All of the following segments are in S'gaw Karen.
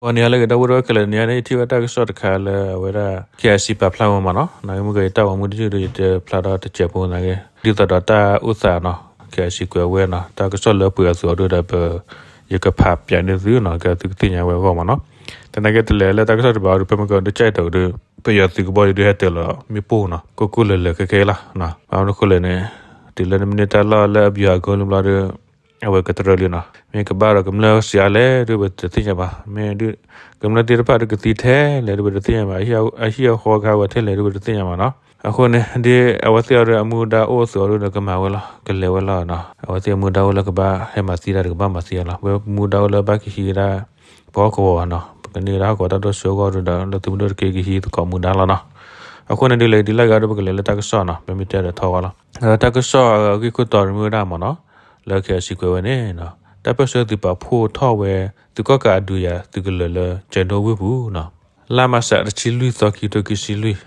ဂီၤနံၤဟါလၢအဂ့ၤ ဒီပုၢ်ဝဲၢ်ခဲလၢာ်, နံၤအံၤန့ၣ် ယထံၣ်ဘၣ်တၢ်ကစီၣ်တခါလၢအဝဲဒၣ် KIC ပာ်ဖျါဝဲမ့ၢ်နီၤ, နာ်က့မ့ၢ်ကယတၢ်ဂီၤမူတယုၢ်ဒီး ယတဲဖျါထီၣ်တစဲးဖိသနာ်က့ ဒ်သိးဒီးတၢ်အိၣ်သးနီၤ, KIC ကွဲးဝဲနီၤ, တၢ်ကစီၣ်လၢပှဲၤအီၤသုးအီၤဒိၣ်ဒီး ပ ယကဖးပၠးန့ၢ်သုနီၤ, ကဲသုကသ့ၣ်ညါဝဲအဂီၢ်မ့ၢ်နီၤ. သနာ်က့တလဲၤလၢတၢ်ကစီၣ်တဘၣ်အီၤဒီး ဖဲမ့ၢ်ကဒီးကၠဲၣ်ဒိးဒီး ပယီၤသုးကဘီယူၤဒုးဟဲတၢၤလီၤမ့ၣ်ပိၢ်နီၤ, ကိၢ်ကိၢ်လၢၤလၢၤခဲခဲအံၤလီၤ. ဘၣ်မနုၤအဃိလဲၣ်န့ၣ် တုၤလၢနမ့ၢ်န့ၢ်တၢ်လီၢ်လၢအဘံၤဟးဂီၤလံဘျီဒီး အဝဲကတြၢလံနီၤ, မ့ၢ်ကဘၣ်ဒီးကမျၢၢ်စံးအါလဲၣ်ဒုးပတသ့ၣ်ညါဘၣ်, မ့ၢ်ဒုး ကမျၢၢ်သ့ၣ်တဖၣ်ဒုးကသံထဲလဲၣ်ဒုးပတသ့ၣ်ညါဘၣ်, အဟံၣ်အဃီကဟးဂီၤထဲလဲၣ်ဒုးပတသ့ၣ်ညါဘၣ်နီၤ. အဃိန့ၣ် ဒ်အဝဲသ့ၣ်အီၤဒီးအမူဒါအိၣ်အသိးအီၤဒုးဒီးကမၤဝဲလီၤ, ကလဲၤဝဲလီၤနီၤ. အဝဲသ့ၣ်အမူဒါအိၣ်လၢကဘၣ်ဟဲမၤသံတၢ်ဒီးကဘၣ်မၤသံအီၤလီၤ, ပမူဒါအိၣ်လၢဘၣ်ကဟံးဝဲဒၣ် ပဟီၣ်ကဝီၤနီၤ, ပကန့ၢ်ဝဲဒၣ်ဟီၣ်ကဝီၤတၢ်ဒိၣ်စိအဂီၢ်ဒုးဒီး လၢသုးမုၢ်ဒိၣ်တက့ၢ်ကဟံးသကိးမူဒါလီၤနီၤ. အဃိန့ၣ်ဒုးလဲၤဒ်လဲၣ်ဂ့ၤဒီး ပကလဲၤလၢတၢ်ကစီၣ်နီၤ, ပမ့ၢ်တဲဒီးထီၣ်ဝဲလီၤ. တၢ်ကစီၣ်အဂ့ၢ်ခိၣ်တီမ့ၢ်ဝဲဒၣ်မ့ၢ်နီၤ, လၢ KIC ကွဲးဝဲန့ၣ် တၢ်ပၢၢ်ဆၢသုးပာ်ဖှိၣ်ထီၣ်ဝဲ သုးကီၣ်ကးအဒုးယၤသုးကလၢၤလၢကၠဲးဒိဝ့ၢ်ပူၤနီၤ. လါမးရှးတဆံလွံၢ်သီ ခံကထိခံဆံလွံၢ်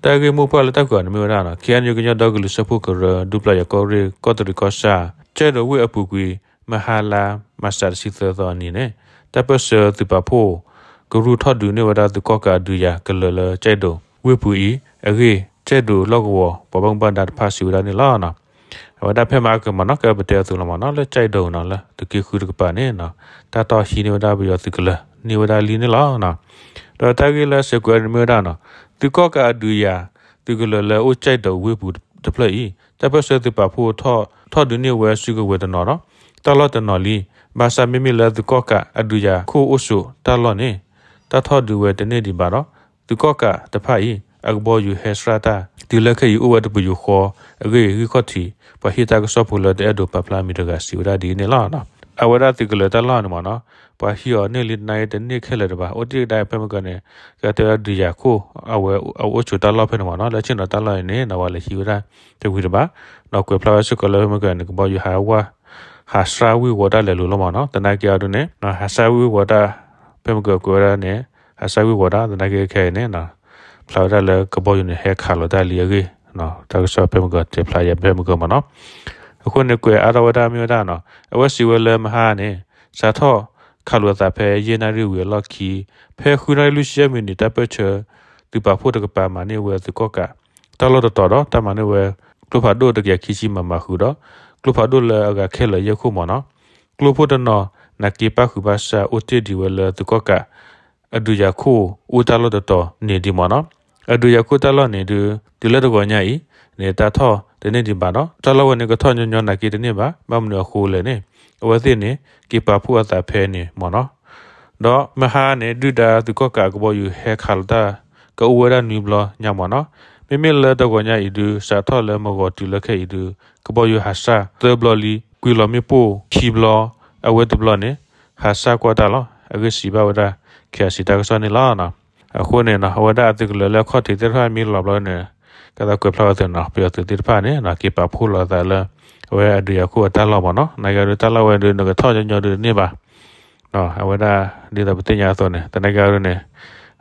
တၢ်ဂ့ၢ်မိၢ်ပှၢ်လၢတၢ်ကွဲးအီၤန့ၣ်မ့ၢ်ဝဲဒၣ်နီၤ, KNU ကညီဒီကလုာ်စၢဖှိၣ်ကရၢ ဒူပျၢ်ယၤကီၢ်ရ့ၣ် ကီၢ်သူလ့ၤကီၢ်ဆၣ် ကၠဲးဒိဝ့ၢ်အပူၤကွံာ် မဟါလါမးရှးတဆံသၢသီအနံၤန့ၣ် တၢ်ပၢၢ်ဆၢသုးပာ်ဖှိၣ် ကရူၢ်ထီၣ်ဒုးန့ၢ်ဝဲဒၣ်သုးကီၣ်ကးအဒုးယၤကလၢၤလၢကၠဲးဒိဝ့ၢ်ပူၤအံၤအဂ့ၢ် ကၠဲးဒိလီၢ်ကဝီၤပှၤဘၣ်မူဘၣ်ဒါတဖၣ်စံးဝဲဒၣ်န့ၣ်လီၤ. အဝဲဒၣ်ဖဲမဟါကမ့ၢ်နီၤ ကဲပတဲအသိးလီၤမ့ၢ်နီၤ, လၢကၠဲးဒိနီၤ လၢသုးက့ဃုတကပၤန့ၣ် တၢ်ထီၣ်ဟံးန့ၢ်ဝဲဒၣ်ပယီၤသုးကလၢၤန့ၢ်ဝဲဒၣ်လံန့ၣ်လီၤ. ဒီးတၢ်ဂ့ၢ်လၢအစဲးကွဲးန့ၣ်မ့ၢ်ဝဲဒၣ်နီၤ, သုးကီၣ်ကးအဒုးယၤသုးကလၢၤလၢအအိၣ်ကၠဲးဒိဝ့ၢ်ပူၤတဖျၢၣ်အံၤ တၢ်ပၢၢ်ဆၢသုးပာ်ဖှိၣ်ထီၣ်ဒုးန့ၢ်ဝဲစုကဝဲၤတနီၤဒီး တၢ်လီၢ်တနီၤလံ. ဘၣ်ဆၣ်မ့မ့ၢ်လၢသုးကီၣ်ကးအဒုးယၤခိၣ်အိၣ်ဆိးတၢ်လီၢ်န့ၣ် တၢ်ထီၣ်ဒုးဝဲတန့ၢ်ဒံးဘၣ်ဒီး သုးကီၣ်ကးတဖၣ်အံၤ အကဘီယူၤဟဲဆှၣ်တၢ် တုၤလၢခဲအံၤအိၣ်ဝဲတပယူာ်ဃီအဂ့ၢ် ဂံၢ်ခီၣ်ထံး ပှၤဟံးတၢ်ကစီၣ်ဖိလၢတအဲၣ်ဒိးပာ်ဖျါမံၤတဂၤစံးဝဲဒၣ်ဒ်အံၤန့ၣ်လီၤ. အဝဲဒၣ်သုးကလၢၤတၢ်လီၢ်န့ၣ်မ့ၢ်နီၤ, ပှၤဟံးအီၤန့ၢ်လံတနာ်က့တန့ၢ်ခဲလၢာ်တဘၣ်, အိၣ်တ့ၢ်ကဒါဖဲမ့ၢ်ကီးန့ၣ် ကတဲဝဲဒၣ်ဒုးယၤခိၣ် အဝဲအအိၣ်ဆိးတၢ်လီၢ်ဖဲန့ၣ်မ့ၢ်နီၤ, လၢဆ့ၣ်နီၤတၢ်လီၢ်အံၤန့ၣ် နဝဲလဲၤဟံးဝဲဒၣ်တဝံၤတဘၣ်, ဒီးကွဲးဖျါဝဲစ့ၢ်ကီးလၢဖဲမ့ၢ်ကီးန့ၣ် ကဘီယူၤဟးဝဲ ဟးဆှၣ်ဝံၢ်ဝီၤတၢ်လဲၤလိၤလီၤမ့ၢ်နီၤ, သနာ်က့အီၤဒုးန့ၣ် ဟးဆှၣ်ဝံၢ်ဝီၤတၢ် ဖဲမ့ၢ်ကီးကွဲးဝဲဒၣ်န့ၣ် ဟးဆှၣ်ဝံၢ်ဝီၤတၢ် သနာ်က့ခဲအံၤန့ၣ် ဖျါဝဲဒၣ်လၢကဘီယူၤန့ၣ် ဟဲခးလိာ်တၢ်လံအဂ့ၢ်, တၢ်ကစီၣ်ဖဲမ့ၢ်ကီးတဲဖျါယၤဖဲမ့ၢ်ကီးမ့ၢ်နီၤ, အဃိန့ၣ်ကွဲးအါထီၣ်ဝဲဒၣ်မ့ၢ်ဝဲဒၣ်နီၤ, အဝဲစံးဝဲလၢမဟါန့ၣ် စးထီၣ်ခးလိာ်အသးဖဲယဲၢ်နၣ်ရံၣ်ဝံၤအလီၢ်ခံ ဖဲဃုနၣ်ရံၣ်လွံၢ်ဆံယဲၢ်မံးနံး တၢ်ပၢၢ်ဆၢ သုးပာ်ဖှိၣ်တကပၤမၤန့ၢ်ဝဲသုးကီၣ်ကး တၢ်လီၢ်တတီၤဒီး တၢ်မၤန့ၢ်ဝဲ ကျိဖးဒိၣ်တကယၤခံဆံ မမ ဃုာ်ဒီး ကျိဖးဒိၣ်လၢအဂၤခဲလၢာ်ယဲၢ်ခိၣ်မ့ၢ်နီၤ, ကျိဖိတနီၤ နာ်က့ပၣ်ဃုာ်ဘၣ်ဆၣ်အိၣ်တ့ၢ်ဒံးဝဲလၢသုးကီၣ်ကး အဒုးယၤခိၣ်အိၣ်တၢ်လီၢ်တတီၤန့ၣ်ဒံးမ့ၢ်နီၤ, အဒုးယၤခိၣ်တၢ်လီၢ်န့ၣ်ဒုး တုၤလၢတဂီၤညါအံၤန့ၣ် တၢ်ထီၣ်တန့ၢ်ဒံးဘၣ်ဒီး တၢ်လီၢ်ဝဲန့ၣ်ကထီၣ်ညီညီနာ်က့တန့ၢ်ဘၣ်, ဘၣ်မနုၤအဃိလဲၣ်န့ၣ် အဝဲသ့ၣ်န့ၣ် က့ၤပာ်ဖှိၣ်အသးဖဲန့ၣ်မ့ၢ်နီၤ ဒီးမဟါန့ၣ် ဒုၣ်ဒါသုးကီၣ်ကးအကဘီယူၤဟဲခးလိာ်တၢ် ကအိၣ်ဝဲဒၣ်နွံဘျီညါမ့ၢ်နီၤ, မ့မ့ၢ်လၢတဂီၤညါအံၤဒုး စးထီၣ်လၢမဂီၤတုၤလၢခဲအံၤဒုး ကဘီယူၤဟးဆှၣ်သၢဘျီလံ, ကွံာ်လီၤမ့ၣ်ပိၢ်ခံဘျီ, အဝဲတဘျီန့ၣ် ဟးဆှၣ်ကွၢ်တၢ်လီၤ. အဂ့ၢ်စံးဘၣ်ဝဲဒၣ် KIC တၢ်ကစီၣ်န့ၣ်လီၤ. အဃိန့ၣ်နီၤ အဝဲဒၣ်အသုးကလၢၤလၢအခီၣ်ထံးသ့ၣ်တဖၣ်မ့ၢ်လီၤဘျီန့ၣ် ကသးကွဲးဖျါဝဲသ့ၣ်နီၤ ပယီၤသုးသ့ၣ်တဖၣ်န့ၣ် က့ၤပာ်ဖှိၣ်လီၤအသးလၢ အဝဲအဒုးယၤခိၣ်အတၢ်လီၢ်မ့ၢ်နီၤ, နာ်က့ဒုးတၢ်လီၢ်ဝဲဒုး နကထီၣ်ညီညီဒုးတန့ၢ်ဘၣ် အဝဲဒၣ်ဒ်သိးပသ့ၣ်ညါအသိးန့ၣ် သနာ်က့ဒုးန့ၣ်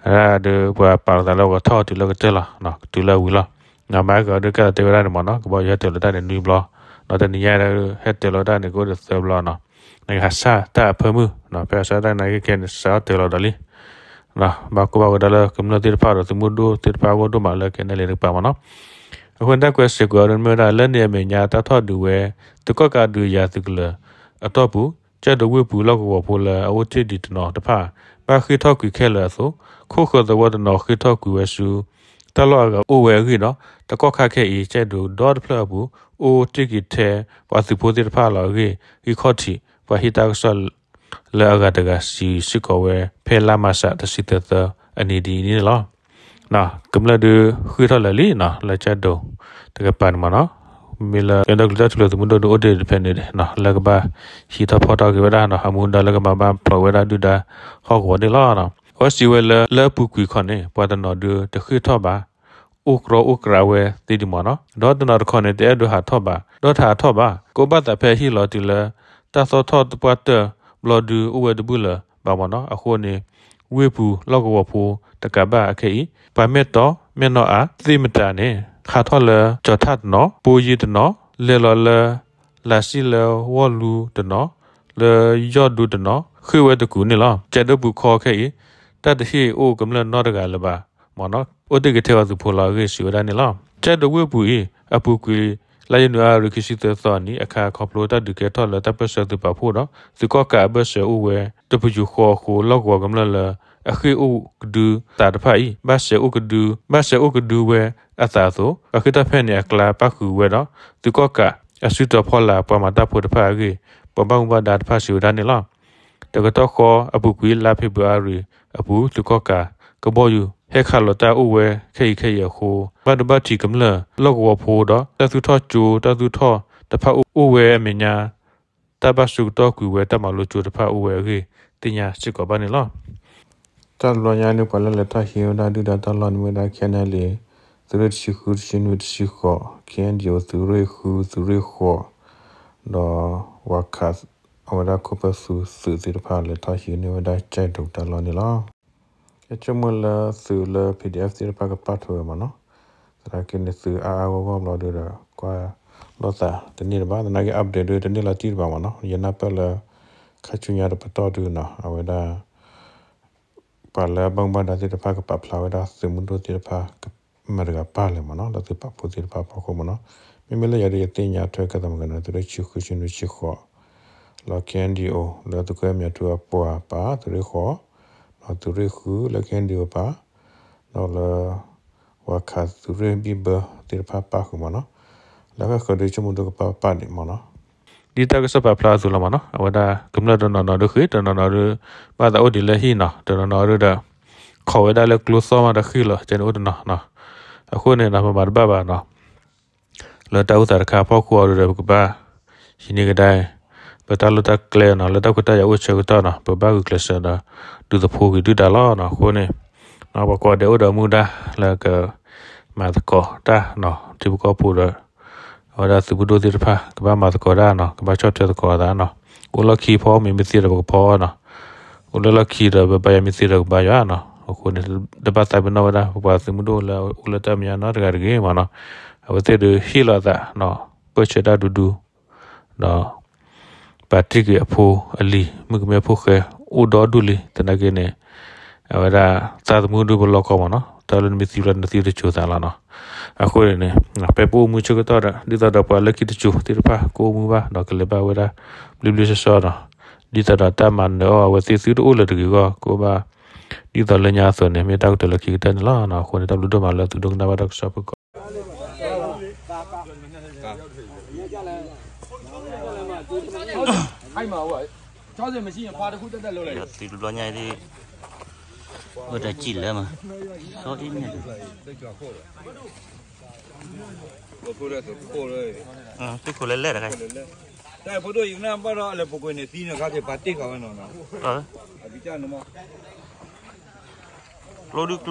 အဝဲဒၣ်ဒုးပှၤပာ်လီၤသးလၢကထီၣ်တုၤလၢကတၢၢ်လီၤ, တုၤလၢအဝံၤလီၤ. မဟါကဒုးကဲသးတဲဝဲဒၣ်န့ၣ်မ့ၢ်နီၤ ကဘီယူၤဟဲတၢၤလီၤတၢ်န့ၣ်နွံဘျီ, ဒီးတနံၤညါဟဲတၢၤလီၤတၢ်န့ၣ် ကအိၣ်ဒီးသၢဘျီနီၤ, နာ်က့ဟးဆှၣ်တၢ်အဖၢမုၢ်, ဖဲဟးဆှၣ်တၢ်နာ်က့ခဲန့ၣ် စးထီၣ်တၢၤလီၤဒီးလံ ဘၣ်ကိၢ်ဘၣ်ဂီၤဒၣ်လၢကမျၢၢ်သ့ၣ်တဖၣ်ဒီး သုးမုၢ်ဒိၣ်သ့ၣ်တဖၣ်အဂီၢ်ဒိၣ်မးလၢ ကဲနဲၣ်လံတကပၤမ့ၢ်နီၤ. အဃိန့ၣ်တၢ်ကွဲးစ့ၢ်ကီးဒုးမ့ၢ်ဝဲဒၣ် လၢန့ၣ်အမဲာ်ညါတၢ်ထီၣ်ဒုးဝဲ သုးကီၣ်ကးဒုးယၤသုးကလၢၤအတီၢ်ပူၤ ကၠဲးဒိဝ့ၢ်ပူၤလီၢ်ကဝီၤဖိလၢအအိၣ်တ့ၢ်ဒံးတနီၤတဖၣ် ဘၣ်ဃ့ၢ်ထီၣ်ကွံာ်ခဲလၢာ်အသိး ခိၣ်ဃၢၤသဝီတနီၤဃ့ၢ်ထီၣ်ကွံာ်ဝဲဆူ တၢ်လီၢ်အဂၤအိၣ်ဝဲအဂ့ၢ်ဒီး တကီၢ်ခါခဲအံၤ ကၠဲးဒိဒီတဖျၢၣ်အပူၤ အိၣ်တ့ၢ်က့ၤထဲပှၤသုးဖိသ့ၣ်တဖၣ်လီၤအဂ့ၢ် ဂံၢ်ခီၣ်ထံး ပှၤဟံးတၢ်ကစီၣ်လၢအဂၤတဂၤစံးစ့ၢ်ကီးဝဲ ဖဲလါမးရှးတဆံသၢသီအနံၤဒ်အံၤန့ၣ်လီၤ. ကမျၢၢ်ဒုးဃ့ၢ်ထီၣ်လၢာ်လံနီၤ လၢကၠဲးဒိတကပၤန့ၣ်မ့ၢ်နီၤ, မ့ၢ်လၢကညီဒီကလုာ်တၢ်ထူၣ်ဖျဲးသုးမုၢ်ဒိၣ်ဒုးအိၣ်တ့ၢ်ဖဲန့ၣ်နီၤ လၢကဘၣ်ဟံးထီၣ်ဖီၣ်ထီၣ်က့ၤဝဲဒၣ်နီၤ အမူဒါလၢကမၤဘၣ်ဖျိးဝဲဒၣ်ဒုၣ်ဒါဟီၣ်ကဝီၤန့ၣ်လီၤ. အဝဲစံးဝဲလၢ လၢအပူၤကွံာ်ခီန့ၣ် ပှၤတနီၤဒုးတဃ့ၢ်ထီၣ်ဘၣ် အိၣ်ကြီအိၣ်ကြီဝဲသ့ဒံးမ့ၢ်နီၤ, ဒီးတနီၤတခီန့ၣ် တအဲၣ်ဒိးဟးထီၣ်ဘၣ် ဒီးတဟးထီၣ်ဘၣ် ကအိၣ်ဘၣ်သးဖဲဟ့ၣ်လီၤတုၤလၢ တၢ်သီၣ်ထီၣ်ပှၢ်တၢၢ်ဘျီဒုးအိၣ်ဝဲတဘူၣ်လၢၤဘၣ်မ့ၢ်နီၤ. အဃိန့ၣ် ဝ့ၢ်ပူၤလီၢ်ကဝီၤဖိတကးဘၣ်အခဲအံၤ ပှၤမဲၢ်တီမဲၢ်နီၢ်အါသ့ၣ်မတၤန့ၣ် ဟးထီၣ်လၢကၠီၤထၣ်တနီၤ ပိယံတနီၤ လဲၤလီၤလၢ လၢစံၣ်လၢဝီၢ်လူတနီၤ လၢယီၢ်ဒူတနီၤ ဃ့ၢ်ဝဲတကူာ်န့ၣ်လီၤ. ကၠဲးဒိပူၤခီခဲအံၤ တၢ်တဟ့ၣ်အိၣ်ကမျၢၢ်နီတဂၤလၢၤဘၣ်မ့ၢ်နီၤ, အိၣ်တ့ၢ်က့ၤထဲအီၤသုးဖိလီၤအဂ့ၢ် စံးဝဲဒၣ်န့ၣ်လီၤ. ကၠဲးဒိဝ့ၢ်ပူၤအံၤ အပူၤကွံာ် လါယနူၤအါရံၤ ခံဆံသၢသီအနံၤအခါ ခီဖျိတၢ်ဒုးကဲထီၣ်လၢတၢ်ပၢၢ်ဆၢသုးပာ်ဖှိၣ်ဒီး သုးကီၣ်ကးအဘၢၣ်စၢၤအိၣ်ဝဲ တပယူာ်ဃီအဃိ လီၢ်ကဝီၤကမျၢၢ်လၢ အဃ့ၢ်အိၣ်ကဒုသးတဖၣ်အံၤ ဘၣ်စဲၤအိၣ်ကဒု, ဘၣ်စဲၤအိၣ်ကဒုဝဲအသးအသိး အဃ့ၢ်တၢ်ဖဲန့ၣ်အကျါ ပၣ်ဃုာ်ဝဲဒီး သုးကီၣ်ကးအစုတီၤဖီလာ် ပှၤမၤတၢ်ဖိတဖၣ်အဂ့ၢ် ပှၤဘၣ်မူဘၣ်ဒါတဖၣ် စံးဝဲဒၣ်န့ၣ်လီၤ. တကတီၢ်ဃီ အပူၤကွံာ်လါဖ့ၤဘြူၤအါရံၤအပူၤ သုးကီၣ်ကးကဘီယူၤ ဟဲခးလီၤတၢ်အိၣ်ဝဲခဲအံၤခဲအံၤအဃိ ဘၣ်ဒိဘၣ်ထံးကမျၢၢ် လီၢ်ကဝီၤဖိဒီး တၢ်သူၣ်ထီၣ်ကၠိ တၢ်သူၣ်ထီၣ်တဖၣ်အိၣ်ဝဲအမဲာ်ညါ တၢ်ဘၣ်ဆၢကတီၢ်ကွံာ်ဝဲတၢ်မၤလိကၠိတဖၣ်အိၣ်ဝဲအဂ့ၢ် သ့ၣ်ညါစ့ၢ်ကီးဘၣ်န့ၣ်လီၤ. တၢ်ဘျီညါန့ၣ် ပှၤလၢလဲၤထီၣ်ဟံးဝဲဒၣ်ဒုၣ်ဒါတၢ်လီၢ်န့ၣ် မ့ၢ်ဝဲဒၣ် ခဲနၢ်လံ သုးရ့ၣ်တဆံဃု တဆံနွံ တဆံဃိး ခဲအံၤဒံး အိၣ်သုးရ့ၣ်ဃု သုးရ့ၣ်ဃိး ဒီး ဝၤခး အဝဲဒၣ်ခိၣ်ပၢၢ်သုးသုးသ့ၣ်တဖၣ် လဲၤထီၣ်ဟံးန့ၢ်ဝဲဒၣ်ကၠဲးဒိတၢ်လီၢ်န့ၣ်လီၤ. ယဆိကမိၣ်လၢသုးလၢ ပီၣ်ဒံၣ်အဲၣ် သ့ၣ်တဖၣ်ကပာ်ထွဲဝဲမ့ၢ်နီၤ, သနာ်က့န့ၣ် သုးအါအါဂီၢ်ဂီၢ်ဘျီဒုဒီး ကွၢ်လိာ်သးတန့ၢ်တဘၣ်, သနာ်က့ update ဒုတန့ၢ်လီၤတံၢ်တဘၣ်မ့ၢ်နီၤ, ယနၢ်ပၢၢ်လၢ ခါဆူညါတပတီၢ်ဒုနီၤ အဝဲဒၣ် ပှၤလၢအဘၣ်မူဘၣ်ဒါသ့ၣ်တဖၣ်ကပာ်ဖျါဝဲဒၣ်သုးမုၢ်ဒိၣ်သ့ၣ်တဖၣ် မတၤတဂၤပာ်လဲၣ်မ့ၢ်နီၤ, လၢသုးပာ်ဖှိၣ်သ့ၣ်တဖၣ်အဖီခိၣ်မ့ၢ်နီၤ, မ့မ့ၢ်လၢယၤဒုးယသ့ၣ်ညါထွဲကဲသးမုၢ်ကနီၤ သုးရ့ၣ်ဆံဃု ဆံနွံ ဆံဃိး လၢ ခဲအံၤဒံး အိၣ် လၢသုးခိၣ်အဲၣ်မၠးထူအပှၤပာ် သုးရ့ၣ်ဃိး, ဒီးသုးရ့ၣ်ဃုလၢ ခဲအံၤဒံး အိၣ်ပာ်, ဒီးလၢ ဝၤခး သုးရ့ၣ်ဘံၣ်ဘၢသ့ၣ်တဖၣ်ပာ်ဃုာ်မ့ၢ်နီၤ, လၢဃၣ်ဃၢၤဒုးဆိကမိၣ်ဒုကပာ်ပာ်န့ၣ်မ့ၢ်နီၤ ဒ်တၢ်ကစီၣ်ပာ်ဖျါအသိးလီၤမ့ၢ်နီၤ, အဝဲဒၣ်ကမျၢၢ်တနီၤနီၤဒုးဃ့ၢ်, တနီၤနီၤဒုး ဘၣ်သးအိၣ်ဒံးလၢဟံၣ်နီၤ, တနီၤနီၤဒုးဒီး ခိးဝဲဒၣ်လၢကျိသီၣ်မးတဃ့ၢ်လီၤ, ကဲန့ၣ်အိၣ်တနီၤနီၤ, အဃိန့ၣ်နီၤ ပမၤတဘၣ်ဘၣ်နီၤ လၢတၢ်အိၣ်သးတခါအဖီခိၣ်အံၤဒီး ပကဘၣ် ဟံးန့ၢ်ကဒါ ပတၢ်လိၣ်တၢ်ကျဲနီၤ, လၢတၢ်ခွဲးတၢ်ယာ်အိၣ်ဆၢကတီၢ်နီၤ ပဘၣ်ဂုာ်ကျဲးစၢးဒီး ဒုးသဖှိက့ၤဒုၣ်ဒါလီၤနီၤ, အဃိန့ၣ် ပှၤကိးဂၤဒဲးအိၣ်ဒီးမူဒါ လၢက မၤသကိးတၢ်နီၤ, ထံဖိကီၢ်ဖိဒီး အဝဲဒၣ်သုးမုၢ်ဒိၣ်သ့ၣ်တဖၣ် ကဘၣ်မၤသကိးတၢ်နီၤ, ကဘၣ်ဆီၣ်ထွဲသကိးအသးနီၤ, အိၣ်လီၢ်ခံဖီမ့ၤမ့ၢ်သ့ဒီးပကဖီနီၤ, အိၣ်လၢလီၢ်ခံဒီးပဘါယွၤမ့ၢ်သ့ဒီးကဘါယွၤနီၤ, အဃိန့ၣ် တဘၣ်သးပ့ၤနီၣ်ဝဲဒၣ် ပပှၤသုးမုၢ်ဒိၣ်လၢအိၣ်လၢတၢ်မဲာ်ညါနီတဂၤတဂ့ၤမ့ၢ်နီၤ, အဝဲသ့ၣ်ဒုးဟ့ၣ်လီၤအသးနီၤ, ပၢၢ်ဆၢတၢ်ဒူဒူ ဒီး ပာ်တ့ၢ်ကွံာ်အဖိအလံၤ မုၣ်ကမဲဖိဃဲ အိၣ်ဒီဒူၣ်လံ, သနာ်က့န့ၣ် အဝဲဒၣ် သးသမူဒုးပလီၢ်ကီမ့ၢ်နီၤ, တၢ်လၢနမ့ၢ်သံဘျီနသံတစိၤသးလီၤနီၤ, အဃိန့ၣ် ဖဲပအိၣ်မူဆၢကတီၢ်ဒီး ဒ်သိးဒီးပှၤလၢခံတစိၤသ့ၣ်တဖၣ် ကအိၣ်မူဘၣ် ဒီးကလဲၤဘၣ်ဝဲဒၣ် ဘျ့ဘျ့ဆှီဆှီနီၤ, ဒ်သိးဒီးတၢ်မၤနၢၤအီၣ်အဝဲသ့ၣ်သုတအိၣ်လၢၤတဂ့ၤအဂီၢ် ကအိၣ်ဘၣ် ဒ်သိးလၢညါအသိးန့ၣ် မ့ၢ်တၢ်ကတိၤလၢခံကတၢၢ်န့ၣ်လီၤ. အဃိန့ၣ် တၢ်ဘျုးဒိၣ်မးလၢသုဒိကနၣ်ဘၣ်တၢ်ကစီၣ်ဖုၣ်ကိာ်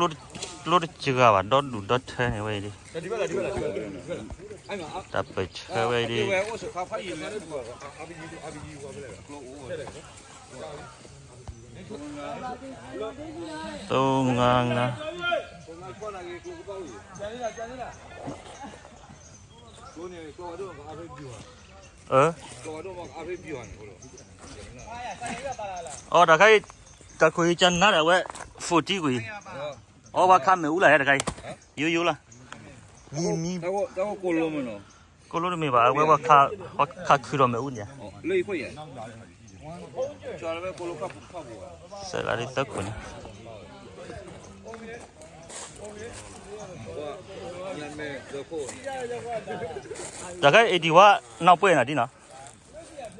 သုးတဘျီညါအံၤဒ် ဝဲတစံၣ်လၢမး စီအ့န့ၣ် သုးခိၣ်လဲၤလဲၤတခါ တၢ်ဖိဒိၣ်ယကနၣ်ဘၣ်ဒီး အလဲၤပူၤကွံာ်န့ၣ်သံန့ၣ် ခါက့ၤပာ်တ့ၢ်ဃာ်ဝဲနီၤနီၤ အဘံကၢ်န့ၣ်မး ကျိဒု ကျိတစှၤဘၣ် ဒီဒူၣ်ဒီထၢန့ၣ်ဝဲအံၤဒ် တၢ်ပၢၢ်ဆၢဝဲအံၤဒ် သိငါငါ အၢ အီ တၢ်ခါအံၤ တၢ်ခိၣ်အံၤကနါဒၣ်ဝဲ forty ကွံာ် အီ ပှၤခါမ့ၣ်အူလၢ်ဟဲတခါအံၤ ယိယိလၢ် မံမံ ကိလိတမ့ၢ်ဘၣ် အဝဲပှၤခါခုဒီးမ့ၣ်အူန့ၣ် စဲးလၢဒ်သၢခိၣ်န့ၣ် တၢ်ခါအံၤဒံးဝဲ နီၢ်ပှဲၤနီၤဒ်နီၤ တၢ်တခိၣ်ဒ်အိၣ်ဒီးလၢအခီၣ်နီၤ တၢ်တခိၣ်ဒ်အိၣ်ဒီးလၢအခီၣ်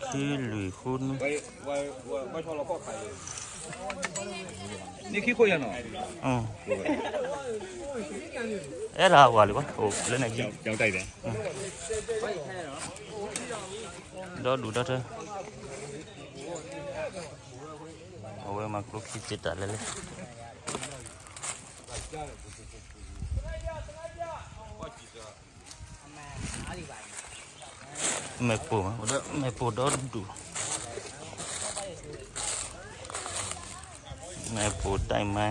နီၤ ခံလွံၢ်ဃုနွံ အဲၣ်ဒၣ်ဝၤလံဘၣ် အိၣ်လၢန့ၣ်ကံ ဒီဒူၣ်ဒီထၢ အဝဲမၤကျိခံသ့တၢ်လဲၣ်လဲၣ် မဲာ်ပိၢ်မး အိၣ်ဒီးမဲာ်ပိၢ်ဒီဒူၣ် မဲာ်ပိၢ်တၢ်မၤ